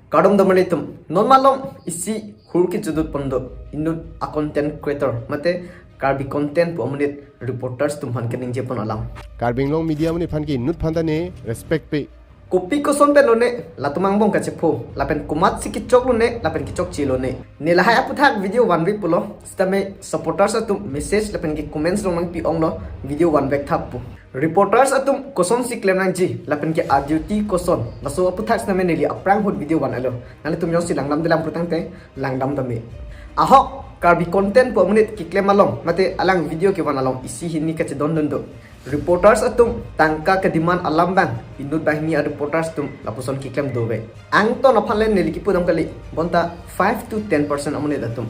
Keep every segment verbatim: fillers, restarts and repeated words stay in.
Kardom damrli atum, non malom isi hur kejudut pon do, inut a content creator mate Karbi content pu amonit reporters atum aphan keningje pon alam. Karbi Anglong media amonit aphan ke inut aphan ta ne respect pe. Kopi koson pen lone, latum angbong kachepho, lapen komatsi kechok lone, lapen kechokche lone. Ne lahai aputhak video vanve pulo, sitame supporters atum message lapen ke comments along nangpi-onglo, video vanvek thap pu. Reporters atum kosonsi klem nangji, lapen ke a duty koson, laso aputhak sitame neli aphrang ahut video van-etlo. Nanglitum jongsi langdamdelang pulotangte, langdam tame. Ahok, Karbi content pu amonit keklem along, mate alang video kevan along isi hini kachedondun do. Reporters atum tangka kedemand alam abang, inut banghini a reporters atum lapuson keklem dovek. Angton aphan le neli kipu dam kali, bonta five to ten percent amonit atum.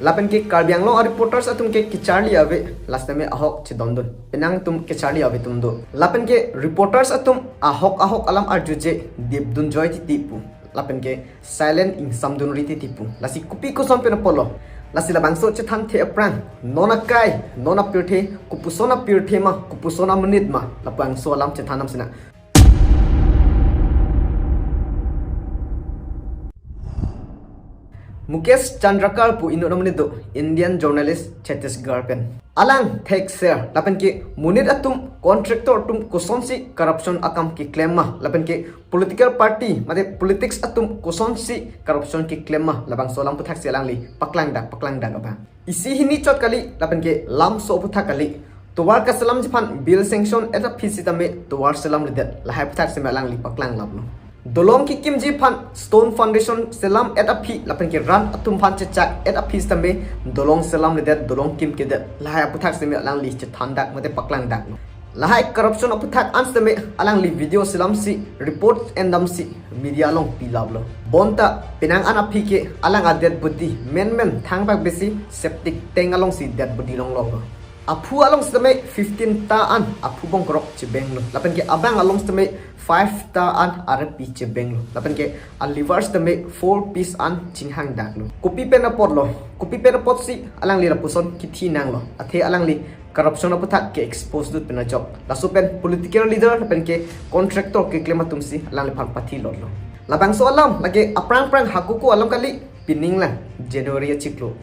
Lapen ke Karbi Anglong a reporters atum ke kecharli ave, last time ahok chedondun. Penang atum kecharli ave atum do. Lapen ke reporters atum ahok ahok alam arjuje, dipdun joi titi pu. Lapen ke silent ingsamdunri titi pu. Lasi kopi koson pen apotlo. Lasi labangso chethanthe aphrang, non akai, non apirthe, kopuson apirthe ma, kopuson amonit ma, labangso alam chethan dam sinang. Mukesh Chandrakar pu inut amonit do, Indian journalist Chhattisgarh pen. Alang thekser, lapen ke monit atum, contractor atum kosonsi corruption akam keklem ma, lapen ke political party mate politics atum kosonsi corruption keklem ma, labangso alam aputhak si alangli paklangdak, paklangdak abang. Isi hini chot kali, lapen ke lamso aputhak kali. Tovar kaselamji aphan bill sanction-et aphi sitame tovar selamledet, lahai aputhak sitame alangli paklang laplo. Dolong kekimji aphan stone foundation selam-et aphi, lapen ke rat atum aphan chechak-et aphi sitame dolong selamledet, dolong kimkedet, lahai aputhak sitame alangli chethandak mate paklangdaklo. Lahai corruption aputhak an sitame alangli video selamsi, report endamsi media along pilaplo. Bonta penang an aphi ke alang a dead body menmen thangpak besi septic tank alongsi dead body longloklo. Aphu along sitame fifteen ta an aphu bongkrok chebenglo. Lapen ke abang along sitame five ta an arepi chebenglo. Lapen ke a liver sitame four piece an chinghangdaklo. Kopi pen apotlo, kopi pen apotsi alangli lapuson kithi nanglo. Athe alangli corruption aputhak ke-expose dut pen ajok. Laso pen political leader lapen ke contractor keklem atumsi alangliphan pathi lotlo. Labangso alam lake aphrang aphrang hako ko alam kali, pining lang January achiklo.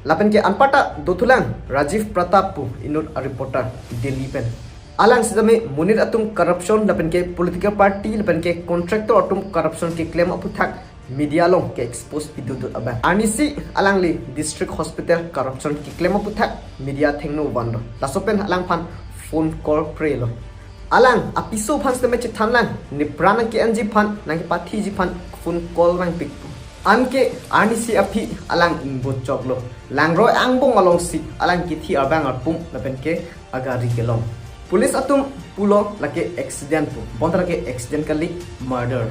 Lapen ke anparta dothulang Rajiv Pratap pu inut a reporter Delhi pen. Alang sitame monit atum corruption lapen ke political party lapen ke contractor atum corruption keklem aputhak media along ke-expose pidodot abang. Arnisi alangli district hospital corruption keklem aputhak media thengno vanlo. Laso pen alangphan phone call prelo. Alang apiso aphan sitame chethanlang, ne pran nangke-enji aphan, nangkepathiji aphan phone call nangpik pu. Anke arnisi aphi alang ingbot choklo. Langroi angbong alongsi alang kithi abang arpum lapen ke agari kelong. Police atum pulo lake accident pu. Bonta lake accident kali, murder.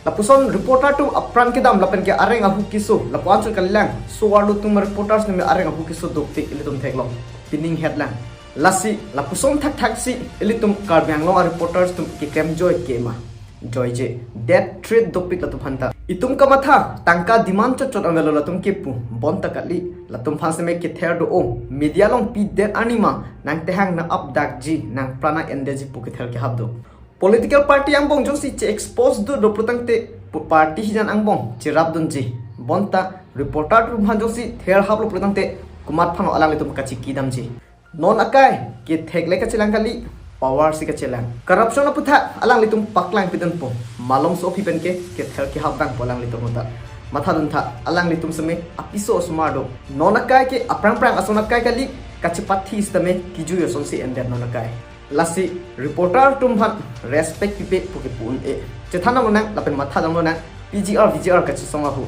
Lapuson reporter atum apran kedam lapen ke areng ahu keso, lapu-an chot kalilang. So-arlo atum reporters neme areng ahu keso dopik ilitum theklong. Pining het lang. Lasi lapuson thakthaksi ilitum Karbi Anglong a reporters atum keklem joi ke ma. Joije. Death threat dopik latum aphanta. Itum kamatha, tangka demand chotchot avelo latum kepu. Bonta kali, latum aphan sitame kether do-o. Media along pidet arni ma, nangtehang nang-apdakji, nangpran nang-endeji pu kether kehap do. Political party angbong jongsi che-expose dut do pulotangte, pu-, party hijan angbong cherapdunji. Bonta reporter atum aphan jongsi therhaplo pulotangte, komat aphan alanglitum kachikidamji. Non akai kethek le kachelang kali, power si kachelang. Corruption aputhak alanglitum paklang pidunpo. Malomso aphi pen ke kether kehap vangpo alanglitum ahut ta. Mathadun tha, alanglitum sitame apiso osomar do. Non akai ke aphrang aphrang ason akai kali, kachepathi sitame kejui asonsi endet non akai. Lasi reporter atum aphan respect pipe pu kepu un-e. Chethan damnang lapen matha damnang, P G R V G R kachesong ahu.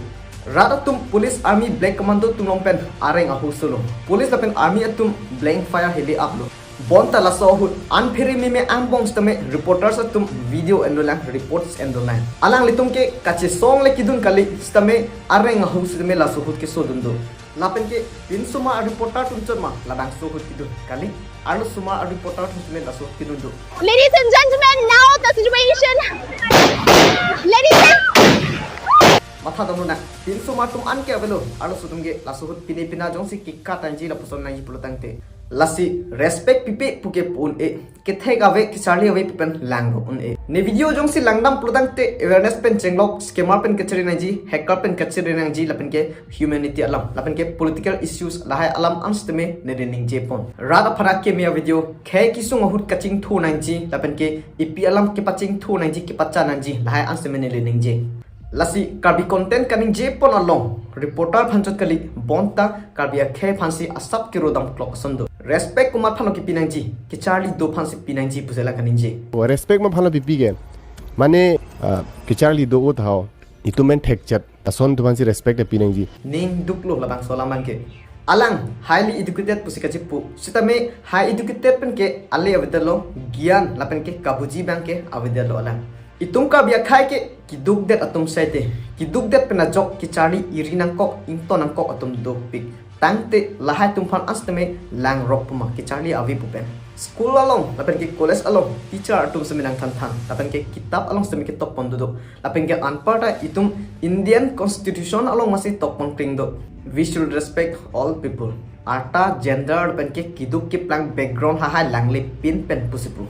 Rat atum police army black commando atum along pen areng ahu solo. Police lapen army atum blank fire heli aplo. Bonta laso ahut an phere meme angbong sitame reporters atum video endolang, reports endolang. Alanglitum ke kachesong le kedun kali sitame areng ahu sitame laso ahut kesodun do. Lapen ke pinsomar a reporter atum chot ma labangso ahut kedun kali, arlosomar a reporter atum sitame laso ahut kedun do. Ladies and gentlemen, now the situation. Ladies and Matha damnang, pinsomar atum anke avelo, arloso atum ke laso ahut pine pina jongsi kekatangji lapuson nangji pulotangte. Lasi respect pipe puke pu un-e. Kethek ave, kecharli ave pu pen lang ro un-e. Ne video jongsi langdam pulotangte awareness pen chenglok, scammer pen kachere nangji, hacker pen kachere nangji, lapen ke humanity alam, lapen ke political issues lahai alam an sitame neli ningje pon. Rat aphan akeme avideo, khei kesung ahut kachingthu nangji, lapen ke epi alam kepachingthu nangji, kepacha nangji, lahai an sitame neli ningje. Lasi Karbi content kaningje pon along reporter aphan chot kali, bonta Karbi akhei aphansi asap kerodam klok ason do. Respect komat aphanlo kepi nangji, kecharli do aphansi pi nangji pusi la kaningje. Respect ma aphanlo pipi ke. Mane, ah, kecharli do ut hao. Itum men thekchet. Ason atum aphansi respect pi nangji. Ning duklo labangso alam abang ke. Alang highly educated pusi kachipu. Sitame high educated pen ke ale avedetlo, gyan lapen ke kabuji abang ke avedetlo alang. Itum Karbi akhei ke keduk det atum saite. Keduk det pen ajok kecharli iri nangkok, ington nangkok atum dopik. Tangte lahai atum aphan an sitame lang rok puma kecharli ave pu pen. School along, lapen ke college along, teacher atum sitame nangthan than, lapen ke kitap along sitame ketok pon dodo. Lapen ke anparta itum Indian Constitution along masi tok pon kring do. We should respect all people. Arta, gender, lapen ke keduk keplang background lahai langle pin pen pusi pu.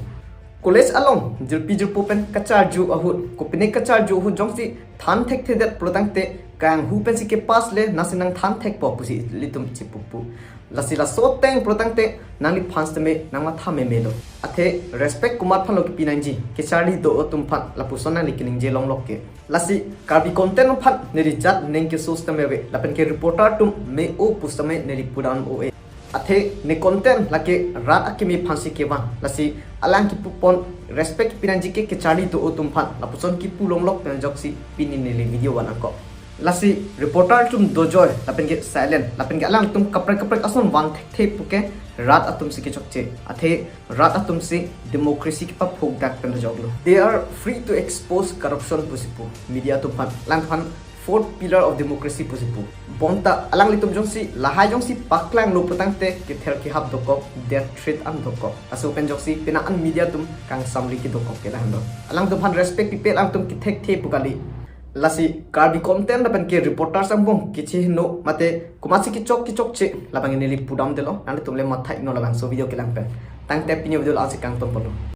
College along, jirpi jirpo pen kacharju ahut, kopine kacharju ahut jongsi than thekthedet pulotangte, kanghu pensi kepass le, nasi nangthan thekpo pusi ilitum chipupu. Lasi laso ateng pulotangte, nangliphan sitame nangmatha memelo. Athe respect komat aphanlo kepi nangji, kecharli do atum aphan, lapuson nangli keningje longlok ke. Lasi Karbi content aphan neli jat ning keso sitame ave, lapen ke reporter atum me-o pu sitame neli pudam un-e. Athe ne content lake rat akeme aphansi kevang. Lasi alang kepu pon respect pi nangji ke kecharli do atum aphan, lapuson kepu longlok pen ajoksi pini neli video van nangkok. Lasi reporter atum dojoi, lapen ke silent, lapen ke alangtum kaprek kaprek ason van thekthe puke rat atumsi kechokche. Athe rat atumsi democracy kepaphuk dak pen ajoklo. They are free to expose corruption pusi pu. Media atum aphan, alangphan fourth pillar of democracy pusi pu. Bonta alanglitum jongsi lahai jongsi paklanglo pulotangte kether kehap dokok, death threat an dokok. Laso pen jongsi pina an media atum kangsamli kedokok ke lahenlo. Alangtum aphan respect pipe, alangtum kethekthe pu kali. Lasi Karbi content lapen ke reporters angbong kecheheno mate komatsi kechok kechokche labang neli pudamdetlo, nanglitum le matha iknon labangso video kelang pen. Tangte pini video la-ansi kangton ponlo.